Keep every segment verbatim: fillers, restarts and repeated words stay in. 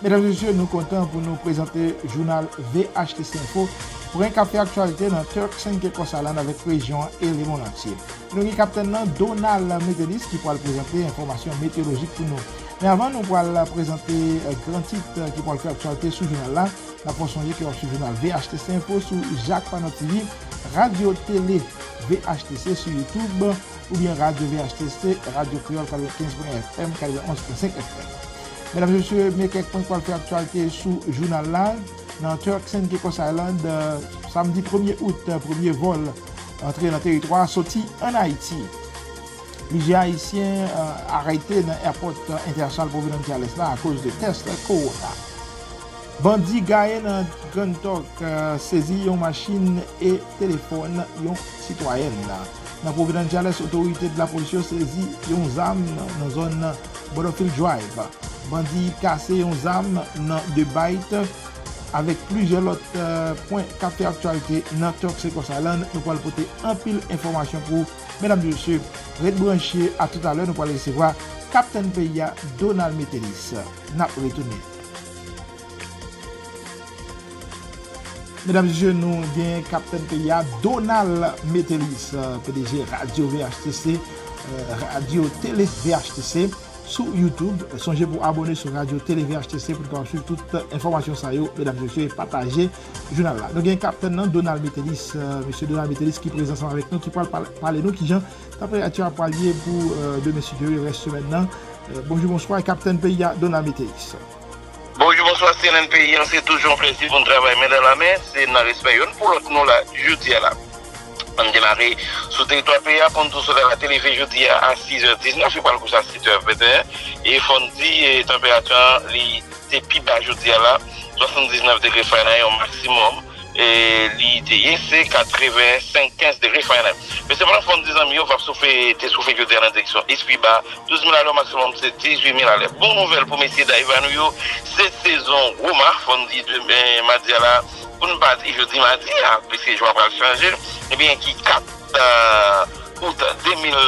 Medam e mesye, nou kontan pou nou prezante jounal V H T C Info, pwen k ap fè aktyalite nan Turks and Caicos Island avèk rejyon an e lemonn antye. Nou gen kaptèn nan Donald Metelis ki pral prezante enfòmasyon meteyolojik pou nou. Men avan nou pral prezante, eh, gran tit, eh, ki pral fè aktyalite sou jounal la, n ap fè w sonje ke w ap swiv jounal V H T C Info sou Jak Panan T V, Radyo Tele V H T C sou YouTube, oubyen Radyo V H T C, Radyo Kreyòl katrevenkenz pwen en F M, katrevenonz pwen senk F M. Medam e mesye, men kèk pwen k pral fè aktyalite sou jounal la. Nan Turks and Caicos Island, eh, samdi premye out, eh, premye vòl antre nan teritwa a soti ann Ayiti. Plizyè Ayisyen, eh, arete nan èpòt, eh, entènasyonal Providenciales la akoz de tès kowona. Bandi gaye nan Grand Turk, eh, sezi yon machin e telefòn yon sitwayèn. Nan Providenciales, otorite de lapolis yo sezi yon zam nan zòn Butterfield Drive. Bandi kase yon zam nan de bayt avèk plizyè lòt, eh, pwen k ap fè aktyalite nan Turks and Caicos Island. Nou pral pote anpil enfòmasyon pou ou, medam e mesye. Ret branche, a toutalè, nou pral resevwa kaptèn peyi a, Donald Metelis. N ap retounen. Medam e mesye, nou gen kaptèn peyi a, Donald Metelis, eh, P D G Radyo V H T C, eh, Radyo Tele V H T C sou YouTube. Sonje pou abòne sou Radyo Tele V H T C pou nou kapab swiv tout enfòmasyon sa yo, medam e mesye, e pataje jounal la. Nou gen kaptèn nan, Donald Metelis, eh, mesye Donald Metelis ki prezan ansanm avèk nou, ki pral pale, pale nou kijan tanperati a pral ye pou, eh, demen, si Dye vle, rès semèn nan. Eh, bonjou, bonswa, kaptèn peyi a, Donald Metelis. Bonjou, bonswa, C N N peyi an, se toujou yon plezi pou n travay men dan la men, se nan respè youn pou lòt nou la, jodi a la. Ann demare sou teritwa peyi a, pou n di w solèy la te leve jodi a a sis è diznèf, li pral kouche a sèt è venteyen, e fò n di, e, tanperati an, li te pi ba jodi a la, swasanndiznèf degre Fahrenheit, yon maksimòm, e li te ye, se katrevensenk kenz degre Fahrenheit. Men sepandan, fò n di zanmi yo, vap soufle, te soufle jodi a nan direksyon Espiba, douz mil alè, maksimòm se dizuit mil alè. Bon nouvèl pou mesye Daiva nou yo, se sezon Roma, fò n di demen, madi a la, pou n pa di jodi madi a, piske jou a pral chanje, ebyen, ki kat, eh, out de mil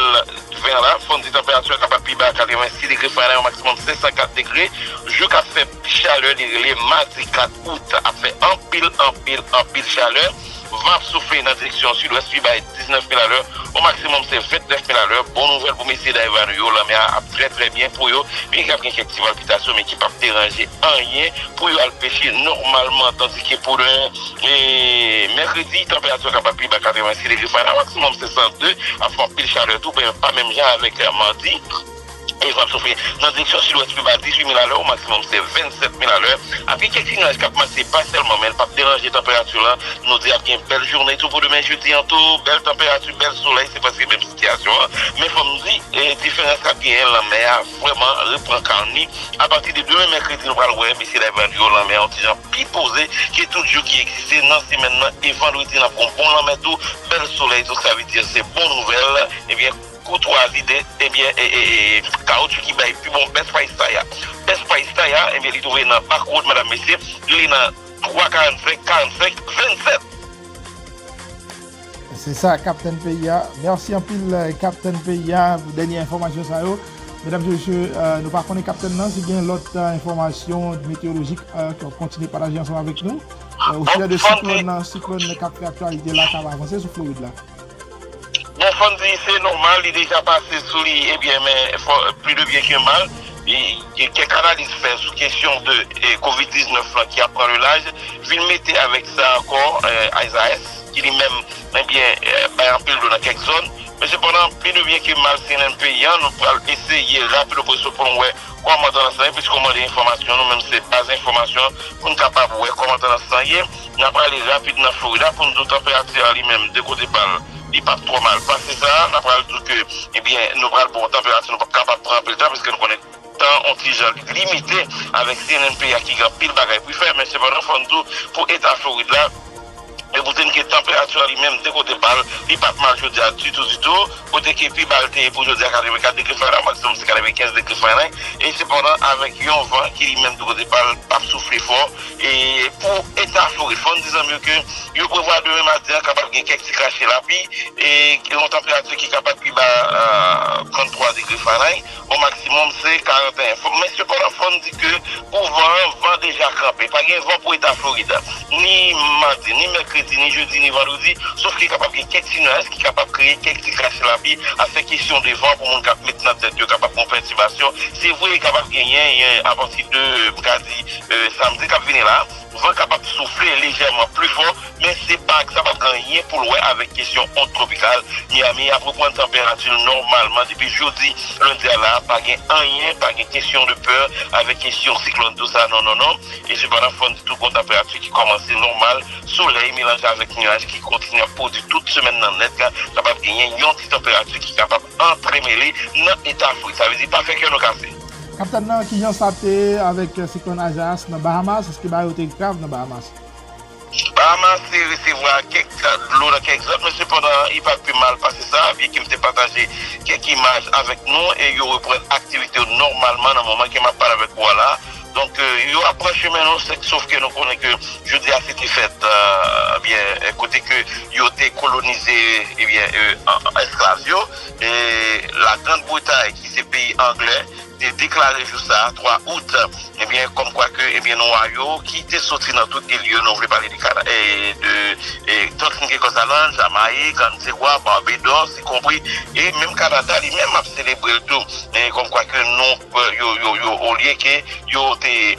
ven la, fò n di tanperati a kapab pi ba katrevensis degre Fahrenheit, yon maksimòm senk san kat degre, jou k ap fè pi chalè, li rele madi kat out, ap fè anpil, anpil, anpil chalè. Van ap soufle nan direksyon sidwès, pi ba diznèf mil alè, o maksimòm se vennèf mil alè. Bon nouvèl pou mesye Daiva nou yo, lanmè a ap trè, trè byen pou yo. Byen k ap gen kèk ti palpitasyon, men ki p ap deranje anyen pou yo al peche nòmalman. Tandike pou demen, e, mèkredi, tanperati a kapab pi ba katrevensis degre Fahrenheit, maksimòm se san de, ap fè anpil chalè tou, men pa menm jan avèk, e, madi. E van ap soufle nan direksyon sidwès, pi ba dizuit mil alè, o maksimòm se vennsèt mil alè. Ap gen kèk ti nwaj k ap mache pa sèlman, men l p ap deranje tanperati la. Nou di ap gen bèl jounen tou pou demen jedi an tou, bèl tanperati, bèl solèy, se prèske menm sitiyasyon an. Men fò m di, e, diferans k ap genyen, lanmè a vrèman repran kalm li. Apati de demen mèkredi, nou pral wè mesye Daiva yo, lanmè a yon ti jan pi poze ke tout jou ki egziste nan semèn nan. E vandredi, n ap gen yon bon lanmè tou, bèl solèy tou, sa vle di se bon nouvèl. Ebyen, koutwazi de, ebyen, e, e, e, kawoutchou ki bay pi bon, Best Price Tire. Best Price Tire, ebyen, li twouve nan Back Road, medam, mesye, li nan twa karannsenk karannsenk vennsèt. Se sa, kaptèn peyi a. Mèsi anpil, eh, kaptèn peyi a, pou dènye enfòmasyon sa yo. Medam e mesye, eh, nou pa konnen kaptèn nan, si gen lòt, eh, enfòmasyon meteyolojik, eh, k ap kontinye pataje ansanm avèk nou. Eh, osijè de siklòn nan, siklòn k ap fè aktyalite la, k ap avanse sou Florid la. Bon, fò n di se nòmal, li deja pase sou li, ebyen, men fò, pli de byen ke mal. E, e kèk analiz fè sou kesyon de, e, kovid diznèf lan ki ap pran le laj, vin mete avèk sa ankò, e, Isaias, ki li menm, ebyen, e, bay anpil dlo nan kèk zòn. Men sepandan, pli de byen ke mal, C N N peyi an, nou pral eseye rapid opreso pou n wè kòman tandans lan ye, piske w mande enfòmasyon, nou menm se baz enfòmasyon, pou n kapab wè kòman tandans lan ye. N ap ale rapid nan Florida pou n di w tanperati a li menm, de kote pa l, li p ap twò mal pase sa. N ap pral di w ke, ebyen, nou pral bon tanperati, nou p ap kapab pran anpil tan, piske nou konnen tan on ti jan limite avèk C N N peyi a ki gen anpil bagay pou l fè, men sepandan, fò n di w, pou eta Florid la, Men pou te n ke tanperati a li menm de kote pa l, li pa t mal jodi a ditou, ditou. Kote ke pi ba l te ye pou jodi a katrevenkat degre Fahrenheit, maksimòm se katrevenkenz degre Fahrenheit. E sepandan, avèk yon van ki li menm de kote pa l p ap soufle fò. E pou eta Florid, fò n di zanmi yo ke yo prevwa demen madi a kapab gen kèk ti krache lapli, e yon tanperati ki kapab pi ba, euh, tranntwa degre Fahrenheit. O maksimòm se karanteyen. Fò, men sepandan, fò n di ke pou van an, van deja kanpe. Pa gen van pou eta Florid. Ni madi, ni mèkredi, ni jedi, ni vandredi, sof ke kapab gen kèk ti nwaj ki kapab kreye kèk ti krache lapli. Afè kesyon de van pou moun k ap met nan tèt yo kapab gen yon pètibasyon. Se vre, kapab genyen, apati de, m ka di, euh, samdi k ap vini la, van kapab soufle lejèman pli fò, men se pa, sa p ap gen anyen pou l wè avèk kesyon ond twopikal. Miami ap reprann tanperati l nòmalman depi jodi, lendi a la, pa gen anyen, pa gen kesyon de pè avèk kesyon siklòn, tou sa, non, non, non. E sepandan, fò n di tou gon tanperati ki kòmanse nòmal, solèy melanje avèk nyaj ki kontinye ap pwodui tout semèn nan nèt la, kapab genyen yon ti tanperati ki kapab antremele nan eta Florid. Sa vle di, pa fè kè nou kase. Kaptèn nan, kijan sa te avèk, eh, siklòn Isaias nan Bahamas? Èske bagay yo te grav nan Bahamas? Bahamas te resevwa kèk dlo nan kèk zòn, men sepandan, li pa t pi mal pase sa, byenke m te pataje kèk imaj avèk nou, e yo reprann aktivite yo nòmalman nan moman ke m ap pale avèk ou a la. Donk, eh, yo ap pran chemen nou, se, sof ke nou konnen ke jodi a se te fèt, eh, byen, eh, kote ke yo te kolonize, ebyen, eh, an, an esklav yo. E Lagrann Bretay, ki se peyi anglè, te deklare jou sa a, twa out, ebyen, kòmkwa ke, ebyen, nwa yo ki te soti nan tout il yo, nou vle pale de Kana-, e de, e Trinidad, Jamayik, Antigwa, Barbados, ikonpri, e menm Kanada li menm ap selebre l tou, e kòmkwa ke nou, yo, yo, yo, olye ke yo te,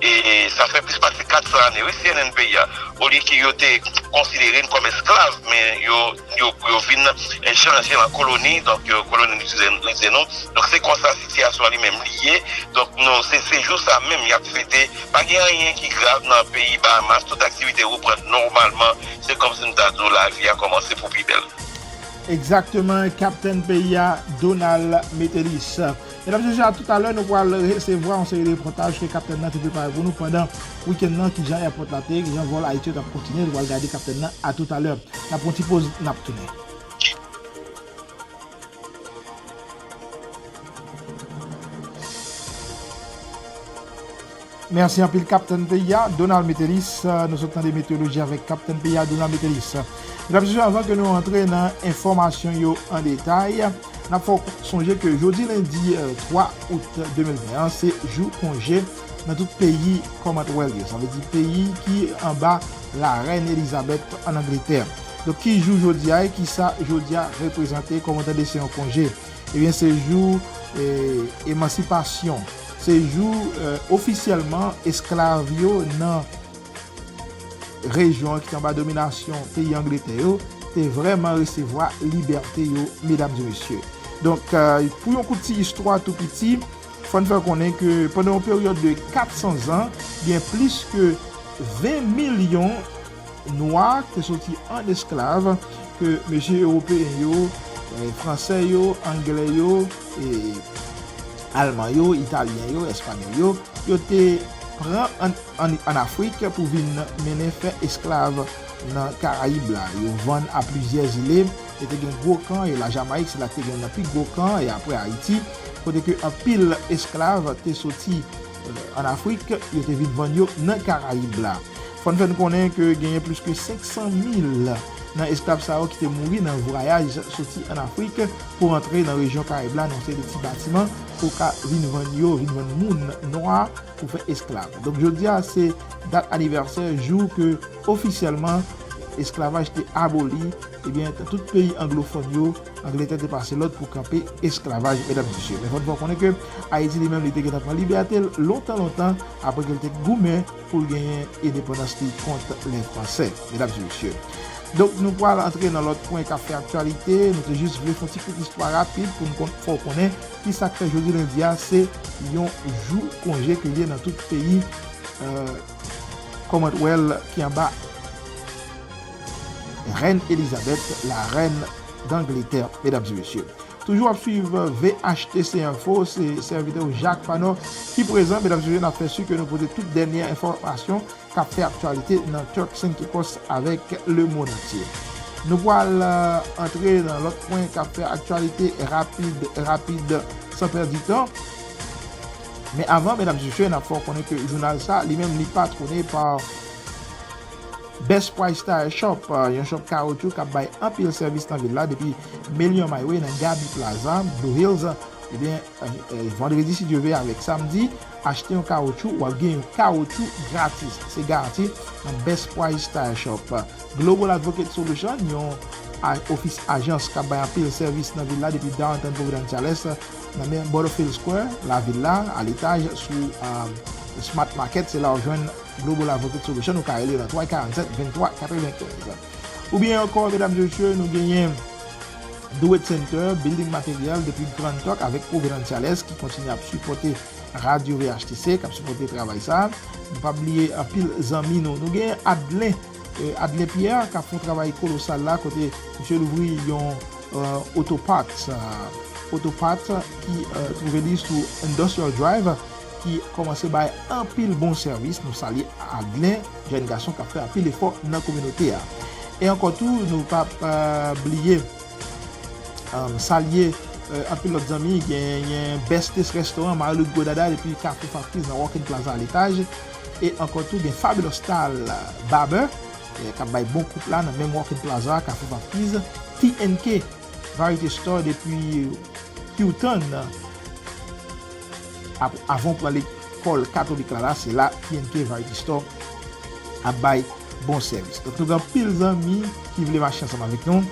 e sa fè plis pase kat san ane, wi, C N N peyi a, olye ke yo te konsidere n kòm esklav, men yo, yo, yo vin, eh, chanje l an koloni, donk, yo kolonize, kolonize nou. Donk, se konsa sitiyasyon an li menm li ye. Donk, nou, se, se jou sa menm y ap fete. Pa gen anyen ki grav nan peyi Bahamas. Tout aktivite reprann nòmalman. Se kòmsi m ta di w lavi a kòmanse pou pi bèl. Egzakteman, kaptèn peyi a, Donald Metellus. Medam, mesye, a toutalè, nou pral resevwa yon seri de repòtaj ke kaptèn nan te prepare pou nou pandan wikenn nan, kijan èpòt la te ye, kijan vòl Ayiti yo t ap kontinye, nou pral gade kaptèn nan a toutalè. N ap pran ti poz, n ap tounen. Mèsi anpil, kaptèn peyi a, Donald Metellus. Nou sot tande meteowoloji avèk kaptèn peyi a, Donald Metellus. Medam, mesye, anvan ke nou antre nan enfòmasyon yo an detay, n ap fè w sonje ke jodi lendi, eh, twa out de mil ven an, se jou konje nan tout peyi Commonwealth yo. Sa vle di peyi ki anba larèn Elizabeth ann Angletè. Donk, ki jou jodi a e kisa jodi a reprezante? Kòm w tande, se yon konje. Ebyen, se jou, eh, emansipasyon. Se jou, eh, ofisyèlman esklav yo nan rejyon an ki te anba dominasyon peyi Angletè yo te vrèman resevwa libète yo, medam e mesye. Donk, eh, pou yon kout ti istwa tou piti, fò n fè konnen ke pandan yon peryòd de kat san zan, gen plis ke ven milyon nwa te soti an esklav ke mesye ewopeyen yo, eh, fransè yo, anglè yo, eh, alman yo, italyen yo, espanyòl yo, yo te pran an, an, an Afrik pou vin mennen fè esklav nan Karayib la. Yo vann a plizyè zile, e te gen gwo kan, e Lajamayik, se la k te gen nan pi gwo kan, e apre Ayiti, kote ke anpil esklav te soti, eh, an Afrik, yo te vin vann yo nan Karayib la. Fò n fè n konnen ke genyen plis ke senk san mil nan esklav sa yo ki te mouri nan vwayaj soti an Afrik pou rantre nan rejyon Karayib la, nan yon seri de ti batiman pou ka vin vann yo, vin vann moun nwa pou fè esklav. Donk, jodi a, se dat anivèsè jou ke ofisyèlman esklavaj te aboli, ebyen, nan tout peyi anglofòn yo, Angletè te pase lòd pou kanpe esklavaj, medam, mesye. Men fò n fè w konnen ke Ayiti li menm, li te gentan pran libète l lontan, lontan, apre ke l te goumen pou l genyen endepandans li kont lè Fransè, medam e mesye. Donk, nou pral antre nan lòt pwen k ap fè aktyalite. Nou te jis vle fè yon ti kout istwa rapid pou n kon-, fè w konnen ki sa k fè jodi lendi a, se yon jou konje ke l ye nan tout peyi, eh, Commonwealth ki anba Rèn Elizabeth, la rèn d'Angleterre, medam e mesye. Toujou ap swiv V H T C Info, se sèvitè w Jacques Fanor ki prezan. Medam, mesye, n ap fè si ke nou pote tout dènye enfòmasyon k ap fè aktyalite nan Turks and Caicos avèk lemonn antye. Nou pral, euh, antre nan lòt pwen k ap fè aktyalite rapid, rapid, san pèdi tan. Men avan, medam, mesye, n ap fè w konnen ke jounal sa, li menm, li patwone pa Best Price Tire Shop, euh, yon shop kawotchou k ap bay anpil sèvis nan vil la depi Million Mile Way nan Gaby Plaza, Blue Hills. Ebyen, euh, euh, vandredi, si Dye vle, avèk samdi, achte yon kawotchou, w ap gen yon kawotchou gratis. Se garanti nan Best Price Tire Shop. Global Advocate Solution, yon a-, ofis ajans k ap bay anpil sèvis nan vil la depi Downtown Providence, Charles, nan men Butterfield Square, lavil la, a letaj sou, euh, Smart Market, se la w jwenn Global Advocate Solution, ou ka rele nan twa karannsenk venntwa katrevenkenz. Oubyen ankò, medam, mesye, nou genyen Do It Center, building material depi Grand Talk avèk Providence Charles ki kontinye ap sipòte Radyo V H T C, k ap sipòte travay sa. Nou pa bliye anpil zanmi nou. Nou genyen Adlen, euh, Adlen Pierre k ap fè yon travay kolosal la, kote misye louvri yon, euh, auto parts, euh, auto parts ki, euh, twouve li sou Industrial Drive, ki kòmanse bay anpil bon sèvis. Nou salye Adlen, jèn gason k ap fè anpil efò nan kominote a. E ankò tou, nou p ap, euh, bliye, euh, salye, euh, anpil lòt zanmi. Genyen Bestes Restaurant, Marie-Luc Godada, epi Kafou Fafkiz nan Walking Plaza a letaj. E ankò tou, gen Fabulous Style Barber, eh, k ap bay bon koup la nan menm Walking Plaza, Kafou Fafkiz. T N K Variety Store depi Houston, ap-, avan w pran lekòl katolik la, la, se la T N K Variety Store ap bay bon sèvis. Donk, nou gen anpil zanmi ki vle mache ansanm avèk nou,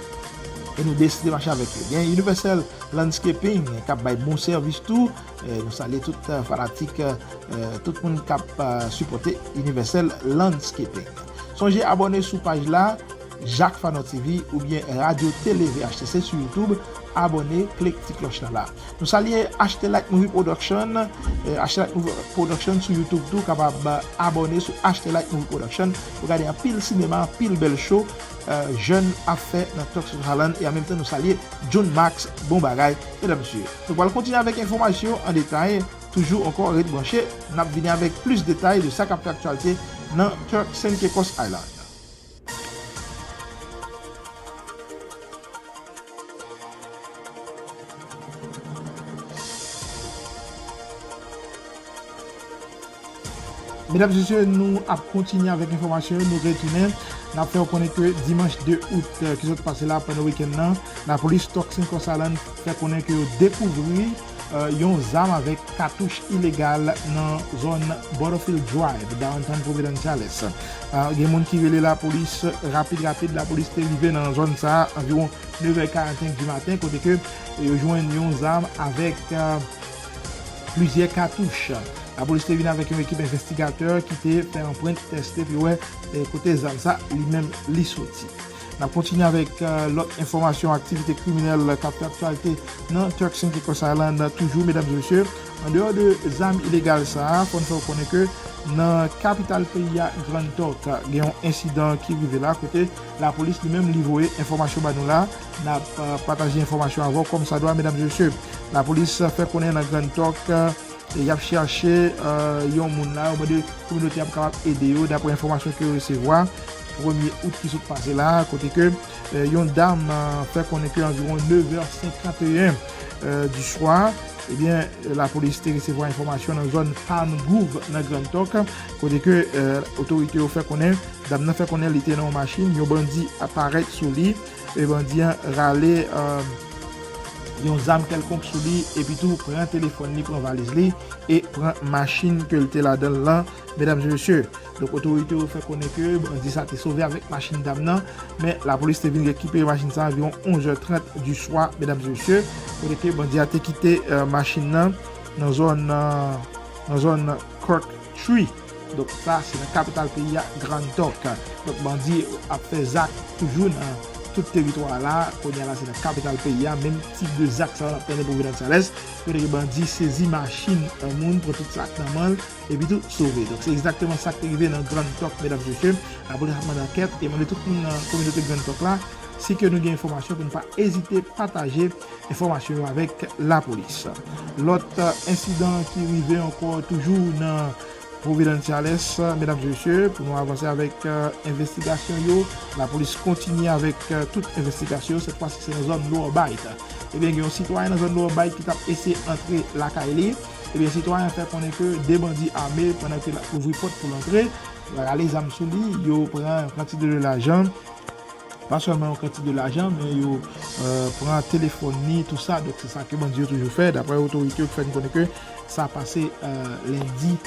e nou deside mache avèk yo. Gen Universal Landscaping, k ap bay bon sèvis tou. Eh, nou salye tout, eh, fanatik, eh, tout moun k ap, eh, sipòte Universal Landscaping. Sonje abòne sou paj la, Jacques Fanor T V oubyen Radyo Tele V H T C sou YouTube, abòne, klik ti klòch lan la. Nou salye Achte Like Movie Production, eh, Achte Like Movie Production sou YouTube tou, kapab, eh, abòne sou Achte Like Movie Production pou gade anpil sinema, anpil bèl show, eh, jèn ap fè nan Turks and Caicos Island, e an menm tan nou salye June Max, bon bagay, medam, mesye. Nou pral kontinye avèk enfòmasyon an detay, toujou ankò ret branche, n ap vini avèk plis detay de sa k ap fè aktyalite nan Turks and Caicos Island. Medam, mesye, nou ap kontinye avèk enfòmasyon yo, nou retounen. N ap fè w konnen ke dimanch de out, eh, ki sot pase la, pandan wikenn nan, lapolis Turks and Caicos Island fè konnen ke yo dekouvri, eh, yon zam avèk katouch ilegal nan zòn Butterfield Drive, Downtown Providence, Charles. Eh, gen moun ki rele lapolis rapid, rapid. Lapolis te rive nan zòn sa a anviwon nevè karannsenk di maten, kote ke yo jwenn yon zam avèk, eh, plizyè katouch. Lapolis te vin avèk yon ekip envestigatè ki te fè anprent, tèste pou yo wè, eh, kote zam sa li menm li soti. N ap kontinye avèk, eh, lòt enfòmasyon aktivite kriminèl k ap fè aktyalite nan Turks and Caicos Island toujou, medam e mesye. Andeyò de zam ilegal sa a, fò n fè w konnen ke nan kapital peyi a, Grand Turk, gen yon ensidan ki rive la, kote lapolis li menm li voye enfòmasyon ba nou la. N ap, eh, pataje enfòmasyon avè w kòmsadwa, medam e mesye. Lapolis fè konnen nan Grand Turk, eh, y ap chèche, eh, yon moun la, yo mande kominote a pou kapab ede yo, daprè enfòmasyon ke yo resevwa, premye out ki sot pase la, kote ke, eh, yon dam, eh, fè konnen ke anviwon nevè senkanteyen, eh, di swa, ebyen, lapolis te resevwa enfòmasyon nan zòn Palm Grove nan Grand Turk, kote ke, eh, otorite yo fè konnen, dam nan fè konnen li te nan yon machin, yon bandi ap parèt sou li, e bandi an rale, eh, yon zam kèlkonk sou li, epi tou pran telefòn li, pran valiz li, e pran machin ke l te ladan l lan, medam e mesye. Donk, otorite yo fè konnen ke bandi sa te sove avèk machin dam nan, men lapolis te vin rekipere machin sa anviwon onz è trant di swa, medam e mesye, kote ke bandi a te kite, eh, machin nan nan zòn, eh, nan zòn Cork Tree. Donk, sa, se nan kapital peyi a, Grand Turk. Donk, bandi ap fè zak toujou nan tout teritwa a la. Kounye a la, se nan kapital peyi a, menm tip de zak sa yo n ap tande Providence, Charles, kote ke bandi sezi machin, eh, moun, pran tout sa k nan men l, epi tou sove. Donk, se egzakteman sa k te rive nan Grand Turk, medam e mesye. Lapolis ap mennen ankèt e mande tout moun nan kominote Grand Turk la, Si ke nou gen enfòmasyon, pou nou pa ezite pataje enfòmasyon yo avèk lapolis. Lòt, eh, ensidan ki rive ankò toujou nan Providenciales, medam e mesye, pou nou avanse avèk, eh, envestigasyon yo. Lapolis kontinye avèk, eh, tout envestigasyon yo. Sèt fwa si se nan zòn Lower Bight. Ebyen, gen yon sitwayen nan zòn Lower Bight ki t ap eseye antre lakay li. Ebyen, sitwayen an fè konnen ke de bandi ame, pandan ke l ap louvri pòt pou l antre, rale zam sou li, yo pran yon kantite de lajan, pa sèlman yon kantite de lajan, men yo, eh, pran telefòn li, tou sa. Donk, se sa ke bandi yo toujou fè, daprè otorite yo ki fè n konnen ke sa pase, eh, lendi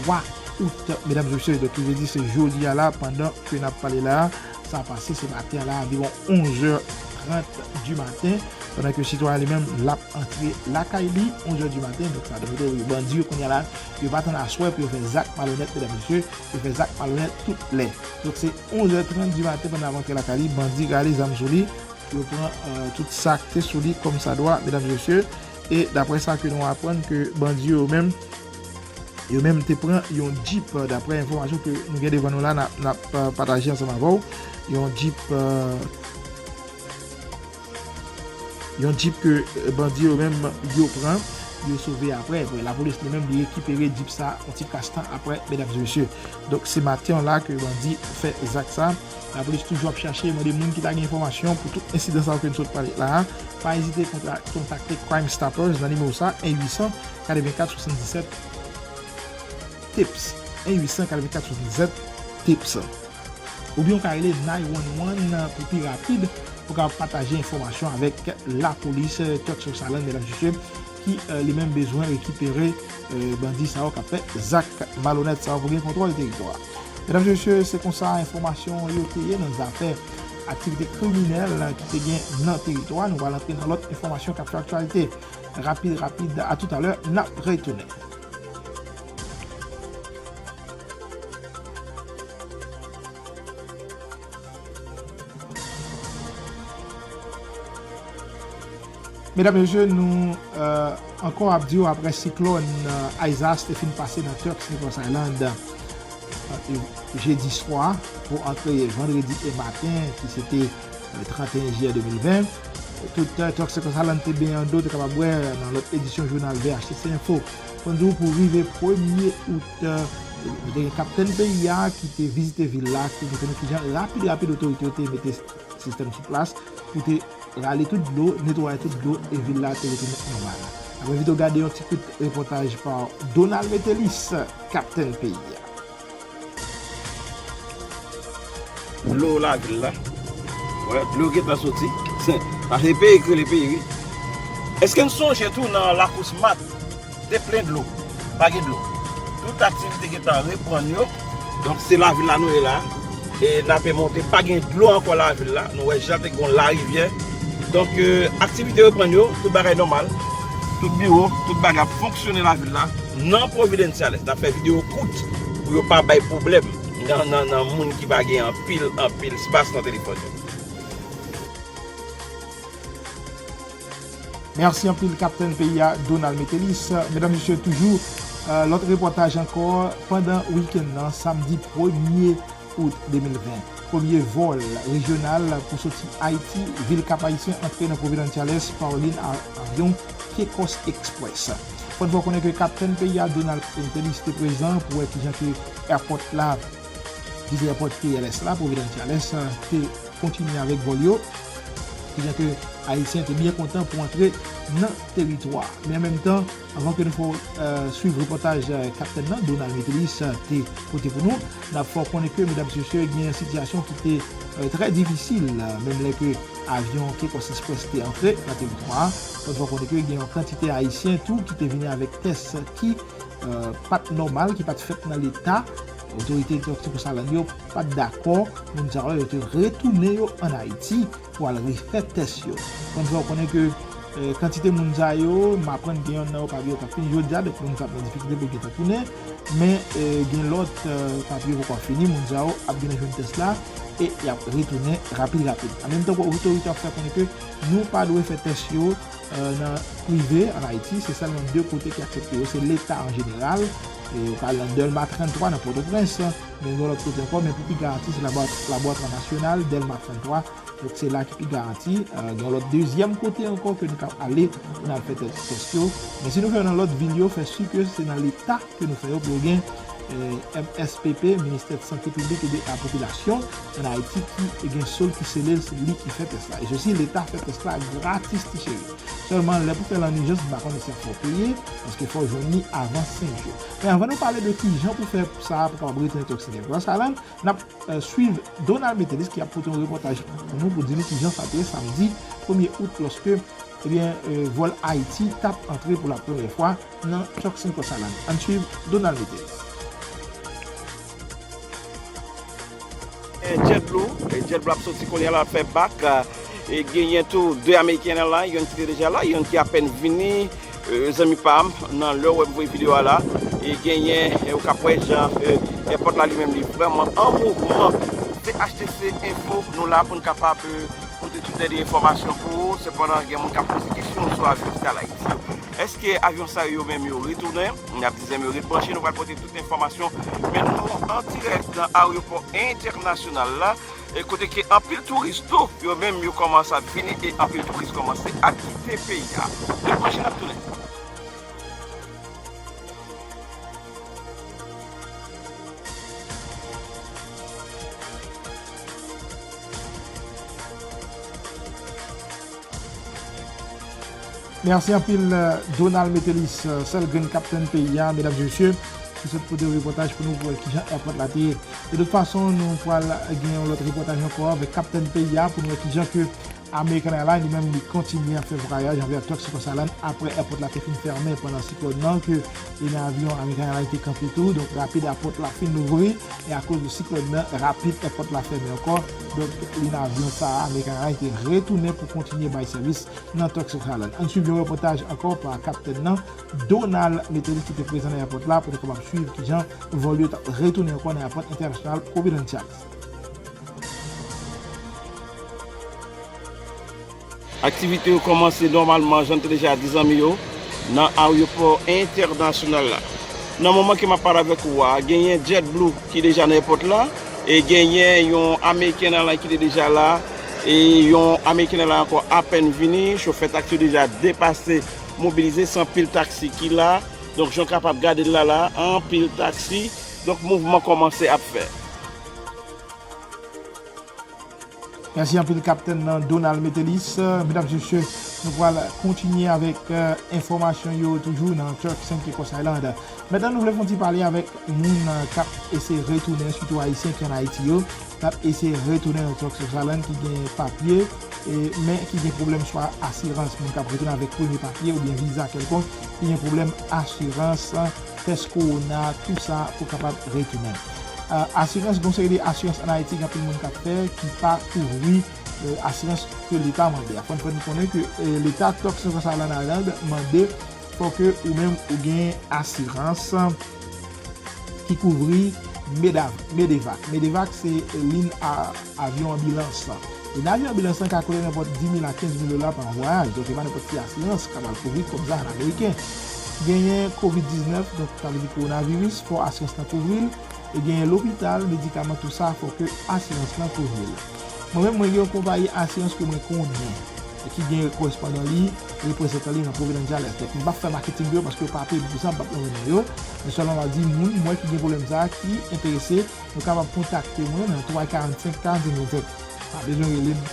twa out, medam e mesye. Donk, ki vle di se jodi a la, pandan ke n ap pale la, sa pase se maten an la, anviwon onz è trant di maten, pandan ke sitwayen li menm, l ap antre lakay li, onz è di maten. Donk, sa vle di bandi yo kounye a la, yo pa tann aswè pou yo fè zak malonèt, medam e mesye, yo fè zak malonèt tout lè. Donk, se onz è trant di maten, pandan l ap antre lakay li, bandi rale zam sou li, yo pran, eh, tout sa k te sou li kòmsadwa, medam e mesye. E daprè sa ke nou aprann ke bandi yo menm, yo menm te pran yon djip, eh, daprè enfòmasyon ke nou gen devan nou la, n ap, n ap, eh, pataje ansanm avè w. Yon djip, eh, yon djip ke, eh, bandi yo menm yo pran, yo sove aprè. Bon, lapolis li menm li rekipere djip sa yon ti kras tan aprè, medam e mesye. Donk, se maten an la ke bandi fè zak sa. Lapolis toujou ap chache, mande moun ki ta gen enfòmasyon pou tout ensidan sa yo ke n sot pale la a, pa ezite konta-, kontakte Crime Stoppers nan nimewo sa, en uit san katrevenkat swasanndisèt tips, en uit san katrevenkat swasanndisèt tips. Oubyen ou ka rele nine one one pou pi rapid, pou kapab pataje enfòmasyon avèk lapolis, eh, Turks South Island, medam e mesye, ki, eh, li menm bezwen rekipere, eh, bandi sa yo k ap fè zak malonèt sa yo pou gen kontwòl teritwa. Medam e mesye, se konsa enfòmasyon yo te ye nan zafè aktivite kriminèl ki te gen nan teritwa. Nou pral antre nan lòt enfòmasyon k ap fè aktyalite. Rapid, rapid, atoutalè, n ap retounen. Medam, mesye, nou, eh, ankò ap di w, aprè siklòn, eh, Isaias te fin pase nan Turks Nichols Island, eh, jedi swa pou antre vandredi e maten, ki se te, eh, trannteyen jiyè de mil ven. Tout, eh, Turks Nichols Island te benyen anndan, te kapab wè nan lòt edisyon jounal V H T C Info. Fò n di w, pou rive premye out, eh, nou te gen kaptenn peyi a ki te vizite vil la, ki te montre nou kijan rapid, rapid otorite yo te mete sistèm sou plas pou te rale tout dlo, netwaye tout dlo, e vil la te retounen nòmal. N ap envite w gade yon ti kout repòtaj pa Donald Metelis, kaptenn peyi a. Dlo lavil la. Wè, dlo gentan soti. Se, paske peyi k rele peyi, wi. Èske n sonje tou nan Lakous Mat? Te plen dlo. Pa gen dlo. Tout aktivite gentan reprann yo. Donk, se lavil la nou ye la. E n ape monte, pa gen dlo ankò lavil la. Nou wè jan te gon larivyè. Donk, euh, aktivite reprann yo, tout bagay nòmal. Tout biwo, tout bagay ap fonksyone lavil la. Nan Providenciales, n ap fè videyo kout pou yo pa bay pwoblèm nan, nan, nan moun ki pa gen anpil, anpil espas nan telefòn yo. Mèsi anpil, kaptenn peyi a, Donald Metelis. Medam, mesye, toujou, euh, lòt repòtaj ankò pandan wikenn nan, samdi premye out de mil ven. Premye vòl rejyonal pou soti Ayiti, vil Kap Ayisyen, antre nan Providenciales pa yon liy a-, avyon Caicos Express. Fò n fè w konnen ke kaptenn peyi a, Donald Metelis, te prezan pou wè kijan ke èpòt la, vize èpòt P L S la, Providenciales, te kontinye avèk vòl yo. Kijan ke Ayisyen te byen kontan pou antre nan teritwa. Men an menm tan, anvan ke nou fè w, euh, swiv repòtaj, euh, kaptenn nan, Donald Metelis, euh, te pote pou nou, n ap fè w konnen ke, medam, mesye, gen yon sitiyasyon ki te, euh, trè difisil, euh, menm lè ke avyon Caicos Express te antre nan teritwa a. Fò n fè w konnen ke gen yon kantite Ayisyen tou ki te vini avèk tès ki, euh, pa t nòmal, ki pa t fèt nan leta. Otorite Turks Nichols Island yo pa t dakò, moun sa yo, yo te retounen yo ann Ayiti pou al refè tès yo. Fò n fè w konnen ke, eh, kantite moun sa yo, m aprann gen yonn nan yo papye yo k ap fini jodi a, donk moun sa ap nan difikilte pou l gentan tounen. Men, eh, gen lòt, eh, papye yo poko fini, moun sa yo ap gentan jwenn tès la. e y ap retounen rapid rapid. An menm tan, otorite yo ap fè konnen ke nou pa dwe fè tès yo, euh, nan prive an Ayiti, se sèlman de kote ki aksepte yo, se Leta an jeneral, e yo ka al nan Dèlma tranntrwa nan Pòtoprens, men gen yon lòt kote ankò, men pou pi garanti, se Labwa-, Labwatwa Nasyonal, Dèlma tranntrwa, donk se la ki pi garanti. Euh, gen yon lòt dezyèm kote ankò ke nou ka ale pou n al fè tè-, tès yo, men si nou fè yo nan lòt vil yo, fè si ke se nan Leta ke nou fè yo pou yo gen, eh, M S P P, Ministè de Sante Piblik e de la Popilasyon an Ayiti ki gen sòl ki sele l, se li ki fè tès la. E sesi, Leta fè tès la gratis, ti cheri. Sèlman, lè pou fè l an ijans, m pa konnen si fò w peye, paske fò w jwenn li avan senk jou. Men anvan nou pale de kijan pou fè sa, pou kapab retounen Turks and Caicos Island, n ap, eh, swiv Donald Metellus ki ap pote yon repòtaj pou nou, pou di nou kijan sa te ye samdi premye out, lòske, ebyen, eh, vòl Ayiti t ap antre pou la premyè fwa nan Turks and Caicos Island. Ann swiv Donald Metellus. Eh, JetBlue, eh, JetBlue ap soti kounye a la, ap fè bak. Eh, e genyen tou de American Airlines, youn ki te deja la, youn ki apèn vini. Eh, zanmi pa m, nan lè w wè m voye videyo a la, e genyen, eh, ou ka wè jan, eh, èpòt la li menm li vrèman an mouvman. Se H T C Info, nou la pou n kapab, eh, pote tout dènye enfòmasyon pou ou. Sepandan, gen moun k ap poze kesyon sou avyon Skyline yo. Èske avyon sa yo menm yo retounen? N ap di zanmi yo ret branche, nou pral pote tout enfòmasyon. Men nou an dirèk nan ayewopò entènasyonal la, e kote ke anpil touris tou, yo menm yo kòmanse ap vini e anpil touris kòmanse ap kite peyi a. Ret branche, n ap tounen. Mèsi anpil, euh, Donald Metellus, euh, sèl grenn kaptenn peyi a, medam e mesye, ki sot pote yon repòtaj pou nou pou wè kijan èpòt la te ye. De tout fason, nou pral gen yon lòt repòtaj ankò avèk kaptenn peyi a pou nou wè kijan ke American Airlines li menm li kontinye ap fè vwayaj anvè Turks and Caicos Island apre èpòt la te fin fèmen pandan siklòn nan, ke li nan avyon American Airlines te kanpe tou. Donk, rapid èpòt la fin louvri, e akoz de siklòn nan, rapid èpòt la fèmen ankò. Donk, li nan avyon sa a, American Airlines te retounen pou kontinye bay sèvis nan Turks and Caicos Island. Ann swiv yon repòtaj ankò pa kaptenn nan, Donald Metellus, ki te prezan nan èpòt la pou nou kapab swiv kijan vòl yo t ap retounen ankò nan èpòt entènasyonal Providence Chase. Aktivite yo kòmanse nòmalman, jan n te deja di zanmi yo, nan ayewopò entènasyonal la. Nan moman ke m ap pale avèk ou a, genyen JetBlue ki deja nan èpòt la, e genyen yon American Airlines ki te deja la, e yon American Airlines ankò apèn vini. Chofè taksi yo deja depase, mobilize, se anpil taksi ki la. Donk, jan w kapab gade l la, la, anpil taksi. Donk, mouvman kòmanse ap fè. Mèsi anpil, kaptenn nan Donald Metellus. Medam e mesye, nou pral kontinye avèk, euh, enfòmasyon yo toujou nan Turks and Caicos Island. Mentnan, nou vle fè yon ti pale avèk moun, euh, k ap eseye retounen, sitou Ayisyen ki ann Ayiti yo, k ap eseye retounen nan Turks and Caicos Island, ki gen papye, e, men ki gen pwoblèm swa asirans, moun k ap retounen avèk premye papye oubyen viza kèlkonk, ki gen pwoblèm asirans, tès kowona, tou sa pou kapab retounen. A, asirans, gon seri de asirans ann Ayiti, gen anpil moun k ap fè, ki pa kouvri, e, asirans ke Leta mande a. Fò n fè nou konnen ke, e, Leta Turks and Caicos Island mande fò ke ou menm ou gen asirans ki kouvri Medav-, Medevac. Medevac se liy a, avyon anbilans. Liy avyon anbilans lan ka koute nenpòt dis mil a kenz mil dola pa vwayaj, donk e pa nenpòt ki asirans k ap al kouvri kòb sa a an ameriken. Genyen kovid diznèf, donk sa vle di kowonaviris, fò asirans lan kouvri l. E genyen lopital, medikaman, tou sa, fò ke asirans lan kouvri l. Mwen menm, mwen gen yon konpayi asirans ke mwen konnen, e ki gen korespondan li, reprezantan li nan Providence Jales. Donk, m p ap fè maketing pou yo paske yo pa peye m pou sa, m p ap nonmen non yo. Men sèlman m ap di moun, mwen ki gen pwoblèm sa a, ki enterese, nou kapab kontakte mwen nan twa karannsenk karannsenk vennsenk. Pa bezwen rele m.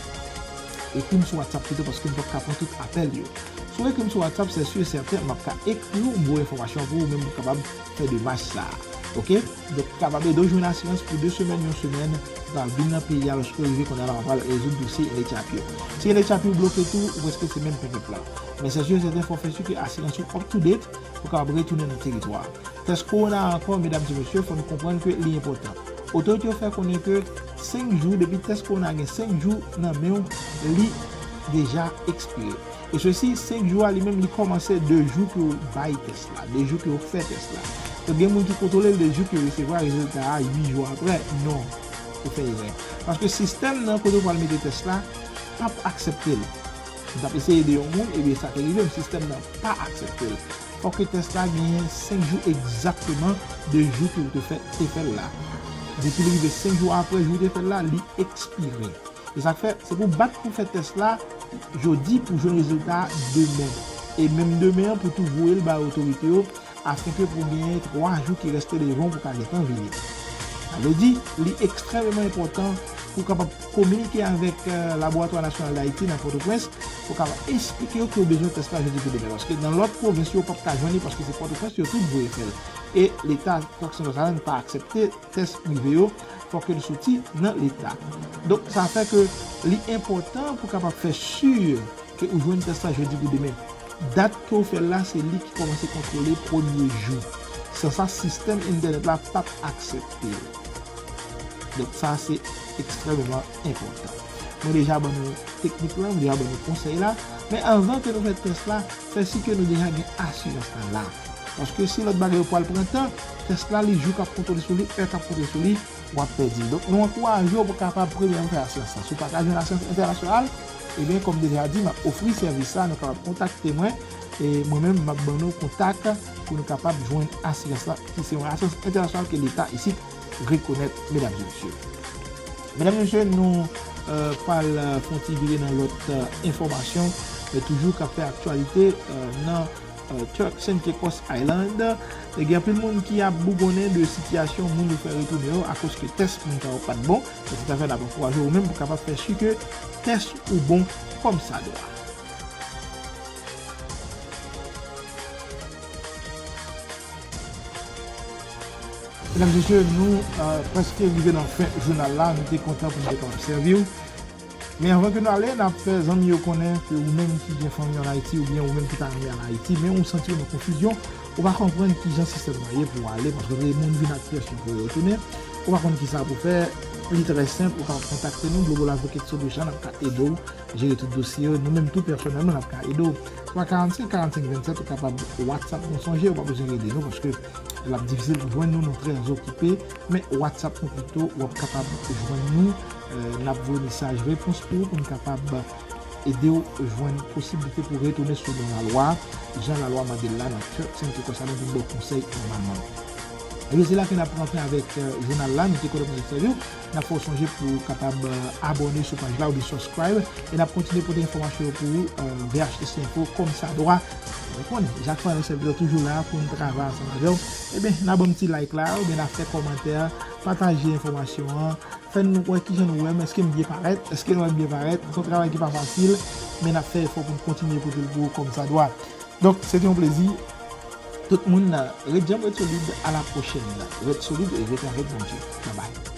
Ekri m sou WhatsApp pito paske m p ap ka pran tout apèl yo. Si w ekri m sou WhatsApp, se si e sèten, m ap ka ekri w, m voye enfòmasyon pou ou, menm ou kapab fè demach sa a. Oke? Donk, kapab ede w jwenn asirans pou de semèn, yon semèn, pou w ka vin nan peyi a, lòske w rive kounye a la, w pral rezoud dosye N H R P yo. Si N H R P yo bloke tou, ou prèske se menm pèpèp la. Men se si e sèten, fò w fè si ke asirans ou up to date, pou w kapab retounen nan teritwa a. Tès kowona a ankò, medam e mesye, fò nou konprann ke li enpòtan. Otorite yo fè konnen ke senk jou, depi tès kowona gen senk jou nan men w, li deja ekspire. E sesi, senk jou a li menm, li kòmanse de jou ke w bay tès la, de jou ke w fè tès la. Donk, gen moun ki kontwole l de jou ke yo resevwa rezilta a uit jou apre. Non. ou fè erè. Paske sistèm nan kote w pral mete tès la p ap aksepte l. M t ap eseye ede yon moun, ebyen sa te rive m, sistèm nan pa aksepte l. Fòk ke tès la genyen senk jou egzakteman de jou ke w te fè, te fè l la. Depi li rive senk jou apre jou w te fè l la, li ekspire. Se sa k fè, se pou w bat pou fè tès la jodi pou jwenn rezilta a demen. E menm demen an pou tou voye l bay otorite yo, afenke pou genyen twa jou ki reste devan w pou ka gentan vini. Sa vle di, li ekstrèmeman enpòtan pou w kapab kominike avèk, eh, Laboratwa Nasyonal d Ayiti nan Pòtoprens, pou w kapab esplike yo ke w bezwen tès la jodi pou demen. Paske nan lòt pwovens yo, w p ap ka jwenn li, paske se Pòtoprens yo tout voye fè l. E Leta Kòk Sent Lwasalèn pa aksepte tès prive yo, fòk yo soti nan Leta. Donk, sa fè ke li enpòtan pou w kapab fè si ke ou jwenn tès la jodi pou demen. Dat ke w fè l la, se li ki kòmanse kontwole premye jou. San sa, sistèm entènèt la p ap aksepte l. Donk, sa, se ekstrèmeman enpòtan. Mwen deja ban nou teknik la, mwen deja ban nou konsèy la. Men anvan ke nou fè tès la, fè si ke nou deja gen asirans la la. Paske si lòt bagay yo pral pran tan, tès la, li jou k ap kontwole sou li, è k ap kontwole sou li, w ap pèdi l. Donk, nou ankouraje w pou w kapab premyèman fè asirans la. Si w pa ka jwenn asirans entènasyonal, ebyen, kòm m deja di, m ap ofri sèvis la, nou kapab kontakte mwen, e mwen menm, m ap ban nou kontak pou nou kapab jwenn asirans la, ki se yon asirans entènasyonal ke Leta isit rekonèt, medam e mesye. Medam e mesye, nou, eh, pral, eh, fè yon ti vire nan lòt, eh, enfòmasyon, eh, toujou k ap fè aktyalite, eh, nan eh, Turks and Caicos Island. E gen anpil moun ki ap bougonnen de sitiyasyon moun yo fè retounen yo akoz ke tès moun sa yo pa t bon. Se sa k fè n ap ankouraje ou menm pou kapab fè si ke tès ou bon kòm sa dwa. Medam e mesye, nou, eh, prèske rive nan fen jounal la. Nou te kontan pou nou te kapab sèvi w. Men anvan ke nou ale, n ap fè zanmi yo konnen ke ou menm ki gen fanmi ann Ayiti oubyen ou menm ki ta renmen al Ayiti, men ou santi w nan konfizyon, ou pa konprann kijan sistèm nan ye pou w ale, paske lè moun vin ak presyon pou yo retounen, ou pa konn kisa pou fè, li trè senp, ou ka kontakte nou, Global Advocate Solution ap ka ede w jere tout dosye yo. Nou menm tou pèsonèlman, n ap ka ede w. Swa karannsenk karannsenk vennsèt, ou kapab WhatsApp nou, sonje, ou pa bezwen rele nou, paske l ap difisil pou jwenn nou, nou trè okipe, men WhatsApp nou pito, w ap kapab jwenn nou, eh, n ap voye mesaj repons pou ou, pou n kapab ede w jwenn posiblite pou retounen selon lalwa, jan lalwa mande l la, nan Turks and Caicos Island pou n ba w konsèy nòmalman. Ebyen, se la ke n ap rantre avèk, eh, jounal la, nou te kontan pou n te sèvi w. N ap fè w sonje pou w kapab, eh, abòne sou paj la oubyen subscribe. E n ap kontinye pote enfòmasyon yo pou ou, eh, V H S Info kòm sa dwa. Ou konnen, chak fwa yon sèvitè toujou la pou n travay ansanm avè w. Ebyen, n a ban m ti like la, oubyen n a fè kòmantè, pataje enfòmasyon an, fè n wè kijan nou wè m, èske m byen parèt, èske nou wè m byen parèt. Se yon travay ki pa fasil, men n ap fè efò pou n kontinye pote l pou ou kòm sa dwa. Donk, se te yon plezi. Tout moun, ret djanm, ret solid, a la pwochèn. Ret solid e ret avèk Bondye. Babay.